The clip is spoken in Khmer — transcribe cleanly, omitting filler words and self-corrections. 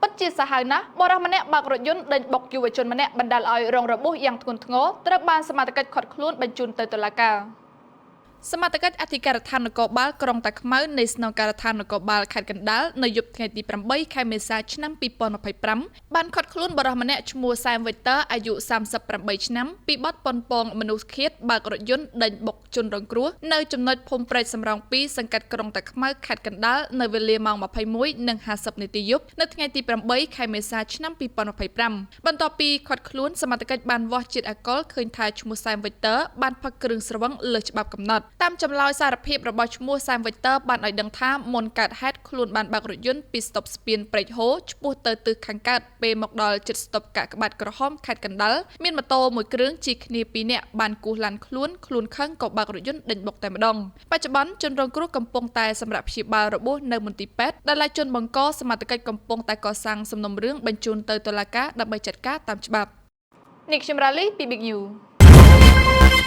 ពិតជាសាហាវណាស់បុរសម្នាក់បើករថយន្តដេញបុកយុវជនម្នាក់បណ្ដាលឲ្យរងរបួសយ៉ាងធ្ងន់ធ្ងរត្រូវបានសមត្ថកិច្ចឃាត់ខ្លួនបញ្ជូនទៅតុលាការសមត្ថកិច្ចអធិការដ្ឋាននគរបាលក្រុងតាខ្មៅនៃស្នងការដ្ឋាននគរបាលខេត្តកណ្ដាលនៅយប់ថ្ងៃទី8ខែមេសាឆ្នាំ2025បានឃាត់ខ្លួនបុរសម្នាក់ឈ្មោះសែមវិកទ័រអាយុ38ឆ្នាំពីបទប៉ុនប៉ងមនុស្សឃាតបើករថយន្តដេញបុកជនរងគ្រោះនៅចំណុចភូមិព្រែកសំរោង2សង្កាត់ក្រុងតាខ្មៅខេត្តកណ្ដាលនៅវេលាម៉ោង21:50នាទីយប់នៅថ្ងៃទី8ខែមេសាឆ្នាំ2025បន្ទាប់ពីឃាត់ខ្លួនសមត្ថកិច្ចបានវាស់ជាតិអាល់កុលឃើញថាឈ្មោះសែមវិកទ័របានផឹកគ្រឿងស្រវឹងលើសច្បាប់កំណត់តាមចម្លើយសារភាពរបស់ឈ្មោះសែមវិកទ័របានឲ្យដឹងថាមុនកើតហេតុខ្លួនបានបើករថយន្តពីស្តុបស្ពានព្រែកហូរឆ្ពោះទៅទិសខាងកើតពេលមកដល់ជិតស្តុបកាកបាទក្រហមខេត្តកណ្ដាលមានម៉ូតូមួយគ្រឿងជិះគ្នាពីរនាក់បានគោះឡានខ្លួនខ្លួនខឹងក៏បើករថយន្តដេញបុកតែម្ដងបច្ចុប្បន្នជនរងគ្រោះកំពុងតែសម្រាប់ព្យាបាលរបួសនៅមន្ទីរពេទ្យដែលឡែកជនបង្កសមត្ថកិច្ចកំពុងតែកសាងសំណុំរឿងបញ្ជូនទៅតុលាការដើម្បីចាត់ការតាមច្បាប់នេះខ្ញុំរ៉ាលីពី Big News។